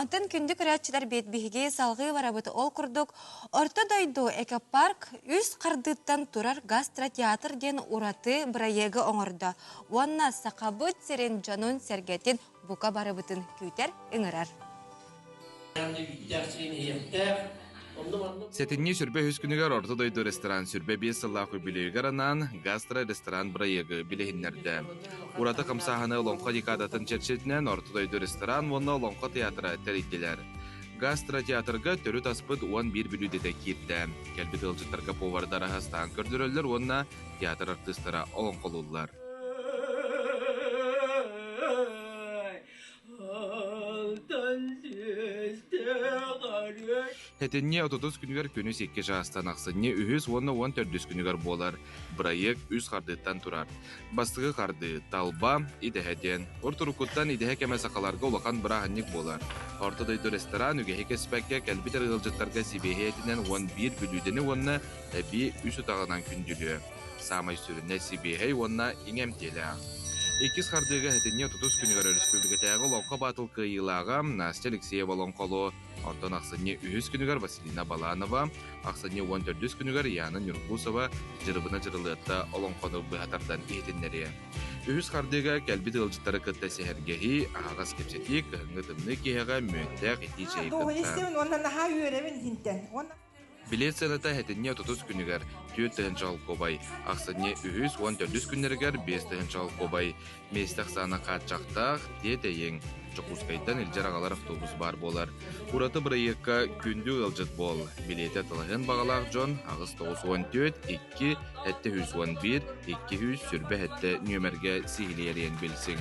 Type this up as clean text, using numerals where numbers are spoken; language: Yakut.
Онтон күндү көрөөччүлэр биэт биһиги салҕыы барабыт. Ол курдук Орто дойду экопарк үс хардыыттан турар гастротеатр диэн ураты бырайыагы оҥордо уонна Сахабыт сирин дьонун-сэргэтин бука барыбытын күүтэр, ыҥырар. Сэтинньи сүрбэ үһүс күнүгэр Орто дойду ресторан 25 сыллаах үбүлүөйүгэр анаан гастро-ресторан бырайыагы билиһиннэрдэ. Ураты хамсааһыны Олоҥхо декадатын чэрчитинэн Орто дойду ресторан уонна Олоҥхо театра тэрийдилэр. Гастротеатрга төрүт аспыт 11 бүлүүдэтэ киирдэ. Кэлбит ыалдьыттарга повардар аһастаан көрдөрөллөр уонна театр артыыстара олоҥхолууллар. Сэтинньи отутус күнүгэр күнүс икки чаастан ахсынньы үһүс уонна уон төрдүс күнүгэр буолар. Бырайыак үс хардыыттан турар. Бастакы хардыы талба, идэһэ диэн. Урут-уруккуттан идэһэ кэмэ сахаларга улахан бырааһынньык буолар. Орто дойду ресторан үгэһи кэспэккэ кэлбит эрэ ыалдьыттарга сибиэһэй этинэн 11 бүлүүдэни уонна эбии үс утаҕынан күндүлүө. Саамай сүрүнэ сибиэһэй уонна иҥэмтиэлээх. Иккис хардыыга сэтинньи отутус күнүгэр өрөспүүбүлүкэтээҕи Олоҥхо Баатыл кыайыылааҕа Настя Алексеева олоҥхолуо, онтон ахсынньы үһүс күнүгэр Василина Баланова, ахсынньы уон төрдүс күнүгэр Яна Нюргусова Дьырыбына Дьырылыатта олоҥхону быһа тардан иһитиннэриэ. Үһүс хардыыга кэлбит ыалдьыттары кытта сэһэргэһии, аһаҕас кэпсэтии, кыһыҥҥы тымныы киэһэҕэ мүөттээх итии чэйи кытта. Уонна наһаа үөрэбин итинтэн. Билиэт сыаната сэтинньи отутус күнүгэр 4 тыһыынча солкуобай, ахсынньы үһүс уон төрдүс күннэригэр 5 тыһыынча солкуобай, миэстэ ахсаана хааччахтаах, тиэтэйиҥ, Дьокуускайтан илдьэр-аҕалар автобус баар буолар. Ураты бырайыакка күндү ыалдьыт буол, билиэти атылаһыан баҕалаах дьон 894 2 711 2 127 нүөмэргэ сиһилии эрийэн билсиҥ.